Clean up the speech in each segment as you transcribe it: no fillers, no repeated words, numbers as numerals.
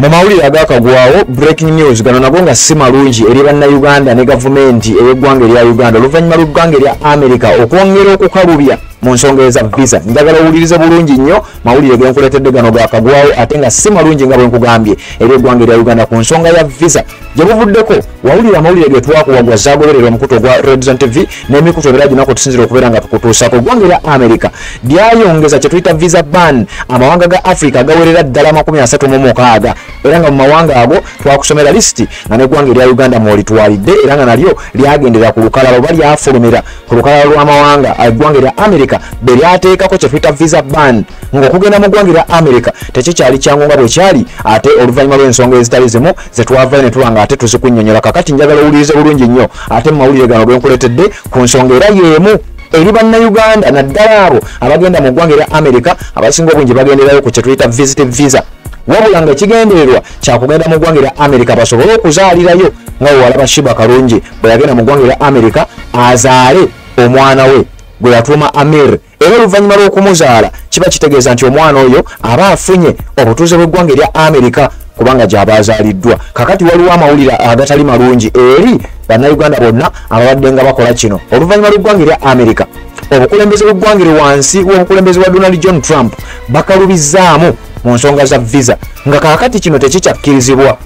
Mu mawulire agakagwawo, breaking news, gano nago nga si malungi eri bannayuganda ne gavumenti ey'eggwanga erya Uganda, oluvannyuma lw'eggwanga erya America okwongera okukalubya mu nsonga eza visa. Njagala owulirize bulungi nnyo mawulire ge nkuleetedde gano gakagwawo, ate nga si malungi nga bwe nkugambye eri eggwanga erya Uganda ku nsonga ya visa. Gye buvuddeko wawulira amawulire ge twakuwagwa zaagoberera omukutu ogwa Redzone TV n'emikutu ebira gyonna kwe tusinziira okubeera nga tukutuusaako. Eggwanga erya America lyayongeza kye tuyita visa ban amawanga ga Africa agawerera ddala 36, era nga mu mawanga ago twakusomera lisiti nga n'eggwanga erya Uganda mw'olitwalidde, era nga nalyo lyagendera ku lukalala oba lyafulumira ku lukalala lw'amawanga eggwanga erya America be lyateekako kye tuyita visa ban, ng'okugenda mu ggwanga erya America tekikyali kyangu nga bwe kyali, ate oluvannyuma lw'ensonga ezitali zimu ze twavayo ne tuba nga ate tuzikunnyonnyola. Kakati njagala owulirize bulungi nnyo ate mu mawulire gano ge nkuleetedde ku nsonga era y'emu eri bannayuganda, naddala abo abagenda mu ggwanga erya America. Abasinga obungi bagenderayo ku kye tuyita visit visa, wabula nga ekigendererwa kyakugenda mu ggwanga erya America basobole okuzaalirayo, nga wewalaba Sheebah Karungi bwe yagenda mu ggwanga erya America azaale omwana we gwe yatuuma Amir, era oluvannyuma lw'okumuzaala kiba kitegeeza nti omwana oyo aba afunye obutuuze bw'eggwanga erya America kubanga gy'aba azaaliddwa. Kakati waliwo amawulire agatali malungi eri bannayuganda bonna ababadde nga bakola kino. Oluvannyuma lw'eggwanga erya America, obukulembeze bw'eggwanga eri wansi w'obukulembeze bwa Donald John Trump bakalubizzaamu mu nsonga za visa, nga kaakati kino tekikyakkirizibwa.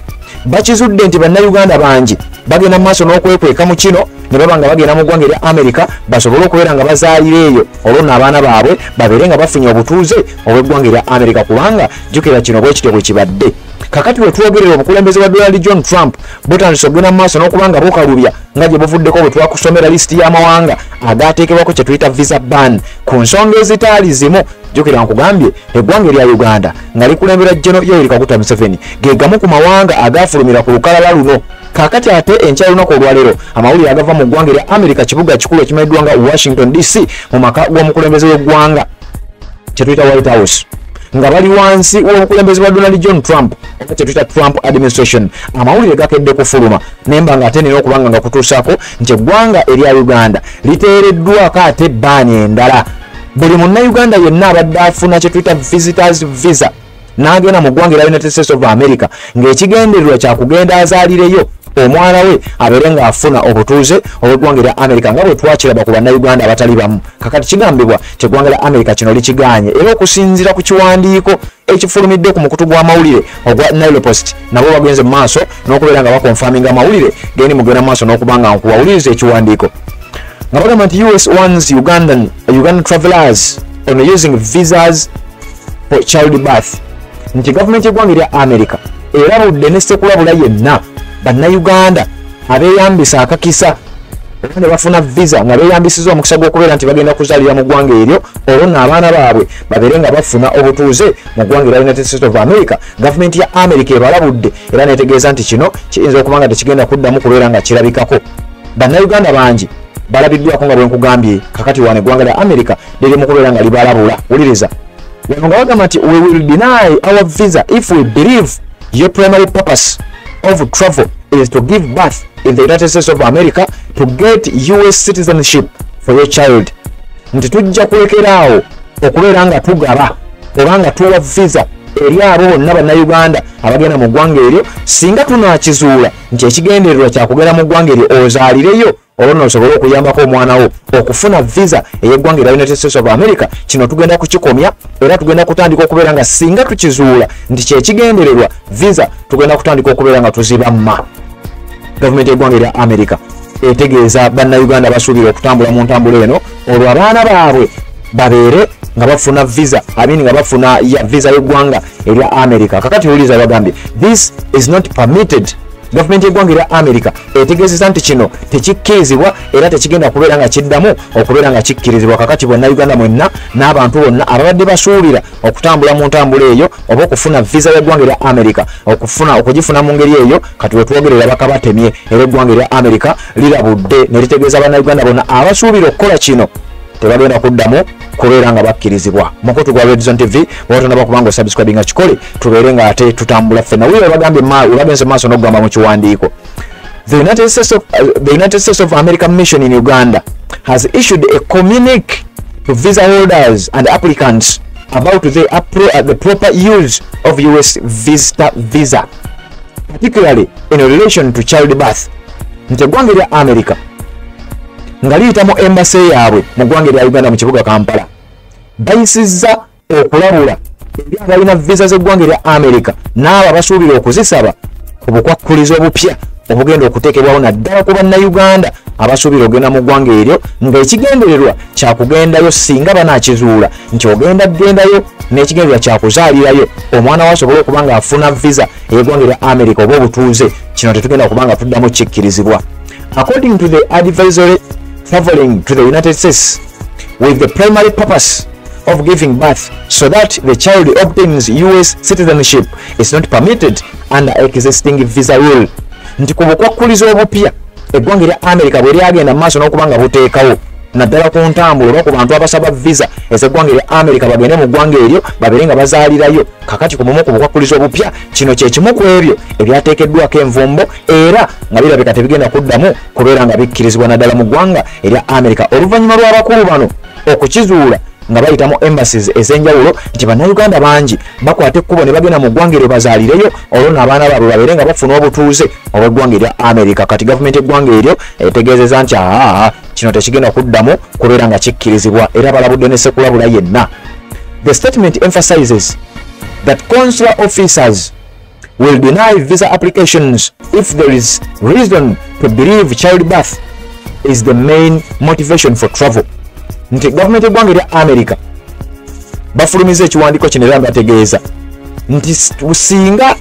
Bakizudde nti bannayuganda bangi bagenda mu maaso n'okwekweka mu kino ne baba nga bagenda mu ggwanga erya America basobole okubeera nga bazaalira eyo, olwo nno abaana baabwe babeere nga bafunye obutuuze obw'eggwanga erya America, kubanga jjukira kino bwe kityo bwe kibadde. Kakati we twogerera, obukulembeze bwa Donald John Trump butandise okugenda mu maaso n'okuba nga bukalubya, nga gye buvuddeko bwe twakusomera lisiti y'amawanga agateekebwako kye tuyita visa ban ku nsonga ezitaali zimu. Jjukira nkugambye eggwanga erya Uganda nga likulembera General Yoweri Kaguta Museveni ge gamu ku mawanga agafulumira ku lukalala luno. Kakati ate enkya lunaku olwaleero, amawulire agava mu ggwanga erya America, kibuga kikulu ekimanyiddwa nga Washington DC, mu maka g'omukulembeze w'eggwanga kye tuyita White House, nga bali wansi w'obukulembeze bwa Donald John Trump oba kye tuyita Trump administration, amawulire gakedde kufuluma nemba nga ate nina okubanga nga kutuusaako nti eggwanga erya Uganda liteereddwako ate ban endala. Buli munnayuganda yenna abadde afuna kye tuyita visitors visa n'agenda mu ggwanga erya United States of America ng'ekigendererwa kyakugenda azaalireyo omwana we abeere ng'afuna obutuuze obw'eggwanga erya America, nga bwe twakiraba ku bannayuganda abatali bamu, kakati kigambibwa nti eggwanga lya America kino likigaanye. Era okusinziira ku kiwandiiko ekifulumidde ku mukutu gw'amawulire ogwa Nile Post, nabo bagenze mu maaso n'okubeera nga bakonfaminga amawulire gendi mugenda mu maaso n'okuba nga nkuwawuliriza ekiwandiiko, nga bagamba nti US warns Ugandan travelers on using visas for child birth, nti gavumenti y'eggwanga erya America erabudde ne ssekulabula yenna bannayuganda abeeyambisa akakisa era ne bafuna visa nga beeyambisiza omukisa gw'okubeera nti bagenda kuzaalira mu ggwanga eryo, olwo nno abaana baabwe babeere nga bafuna obutuuze mu ggwanga erya United States of America. Gavumenti ya America ebalabudde era netegeeza nti kino kiyinza okuba nga tekigenda kuddamu kubeera nga kirabikako. Bannayuganda bangi balabiddwako nga bwe nkugambye. Kakati wano eggwanga lya America liri mu kubeera nga libalabula. Wuliriza wano nga bagamba nti, "We will deny our visa if we believe your primary purpose of travel is to give birth in the United States of America to get US citizenship for your child," nti tujja kulekeraawo okubeera nga tugaba oba nga tuwa visa eri abo bonna bannayuganda abagenda mu ggwanga eryo singa tunaakizuula nti ekigendererwa kyakugenda mu ggwanga eryo ozaalireyo, olwo nno osobole okuyambako omwana wo okufuna visa ey'eggwanga erya United States of America. Kino tugenda kukikomya era tugenda kutandika okubeera nga singa tukizuula nti kyekigendererwa, visa tugenda kutandika okubeera nga tuzibamma. Gavumenti y'eggwanga erya America etegeeza bannayuganda basuubira okutambula mu ntambula eno, olwo abaana baabwe babeere nga bafuna visa amini nga bafuna ya visa y'eggwanga erya America. Kakati wuliriza, bagambye, "This is not permitted." Gavumenti y'eggwanga erya America etegeezeza nti kino tekikkirizibwa era tekigenda kubeera nga kiddamu okubeera nga kikkirizibwa. Kakati bannayuganda mwenna n'abantu bonna ababadde basuubira okutambula mu ntambula eyo oba okufuna visa y'eggwanga erya America, okufuna okugifuna mu ngeri eyo, kati wetwogerera bakabatemye, era eggwanga erya America lirabudde ne litegeeza bannayuganda bonna abasuubira okukola kino tebagenda kuddamu kubeera nga bakkirizibwa. Mukutu gwa Redzone TV, bw'otonaba kubanga osubscribinga, kikole, tubeere nga ate tutambula ffenna. Wulira bagambye, bagenze maaso n'okugamba mu kiwandiiko, The United States of America mission in Uganda has issued a communique to visa holders and applicants about the proper use of US visitor visa, particularly in relation to childbirth. Nti eggwanga erya America nga liyita mu embassy yaabwe mu ggwanga erya Uganda mu kibuga Kampala bayisizza okulabula eri abalina visa z'eggwanga erya America n'abo abasuubira okuzisaba ku bukwakkulizo obupya obugenda okuteekebwawo naddala ku bannayuganda abasuubira ogenda mu ggwanga eryo ng'ekigendererwa kyakugendayo singa banaakizuula nti ogenda kugendayo n'ekigendererwa kyakuzaalirayo omwana we asobole okuba ng'afuna visa ey'eggwanga erya America oba obutuuze. Kino tetugenda kuba nga tuddamu kikkirizibwa. According to the advisory, traveling to the United States with the primary purpose of giving birth so that the child obtains US citizenship is not permitted under existing visa rule. Nti ku bukwakkulizo obupya eggwanga erya America bwe lyagenda mu maaso n'okuba nga buteekawo naddala ku ntambula oba ku bantu abasaba visa ez'eggwanga erya America bagende mu ggwanga eryo babeere nga bazaalirayo. Kakati ku bumu ku bukwakkulizo obupya kino kye kimu ku ebyo ebyateekeddwako envumbo era nga birabika tebigenda kuddamu kubeera nga bikkirizibwa naddala mu ggwanga erya America oluvannyuma lw'abakulu bano okukizuula nga bayita mu embassies ez'enjawulo nti bannayuganda bangi bakwata ekkubo ne bagenda mu ggwanga eryo bazaalireyo olwo n'abaana baabwe babeere nga bafuna obutuuze obw'eggwanga erya America. Kati gavumenti eggwanga eryo etegeezezza nti aa kino tekigenda kuddamu kubeera nga kikkirizibwa era balabudde ne ssekulabula yenna. The statement emphasizes that consular officers will deny visa applications if there is reason to believe childbirth is the main motivation for travel. Nti gavumenti eggwanga erya America bafulumiza ekiwandiiko kino era bategeeza nti singa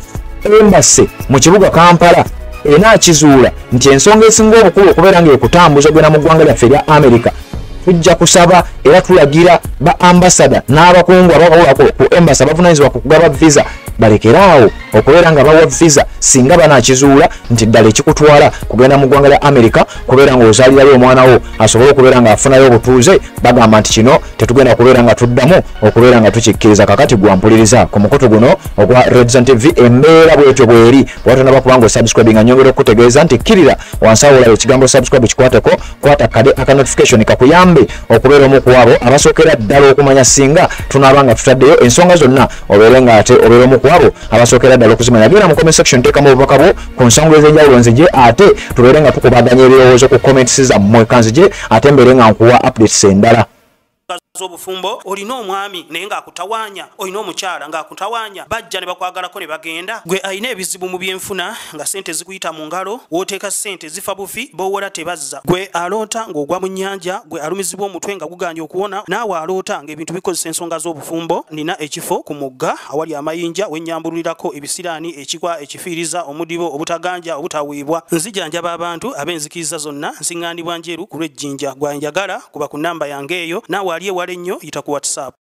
embassy mu kibuga Kampala enaakizuula nti ensonga esinga obukulu okubeera ng'ekutambuza ogenda mu ggwanga lyaffe erya America, tujja kusaba era tulagira ba ambasada n'abakungu abakola ku embassy abavunaanyizibwa ku kugaba visa balekeraawo okubeera nga bawa visa singa banaakizuula nti ddala ekikutwala kugenda mu ggwanga lya America kubeera ng'ozaalirayo omwana wo asobole okubeera ng'afunayo obutuuze. Bagamba nti kino tetugenda kubeera nga tuddamu okubeera nga tukikkiriza. Kakati gwampuliriza ku mukutu guno ogwa Redzone TV, embeera bwetyo bweri. Bw'otonaba kuba ng'osubscribinga, nyongera okukutegeeza nti kkirira wansi awo olaba ekigambo subscribe, kikwateko, kwata kade aka notification kakuyambe okubeera omu ku abo abasookera ddala okumanya singa tunaaba nga tutaddeyo ensonga zonna, obeere ng'ate obeera omu ku abo abasookera ddala okuzimanya. Genda mu comment section, teekamu obubaka bwo ku nsonga ez'enjawulo, nzije ate tubeere nga tukubaganya ebirowoozo ku comments zammwe. Kanzije ate mbeere nga nkuwa updates endala. Obufumbo olina omwami naye ng'akutawaanya, olina omukyala ng'akutawaanya, bajja ne bakwagalako ne bagenda. Gwe alina ebizibu mu byenfuna nga ssente zikuyita mu ngalo, w'oteeka ssente zifa bufi, b'owola tebazza. Gwe aloota ng'ogwa mu nnyanja, gwe alumizibwa omutwe nga gugaanye okuwona, naawe aloota ng'ebintu bikozesa ensonga z'obufumbo. Nina ekifo ku mugga awali amayinja wennyambululirako ebisiraani, ekikwa, ekifiiriza, omudibo, obutaganja, obutaweebwa. Nzijanjaba abantu ab'enzikiriza zonna, nsiŋŋaanibwa Njeru ku lw'Ejjinja. Gwanjagala kuba ku nnamba yange eyo, naawe ali ewala ennyo yita ku WhatsApp.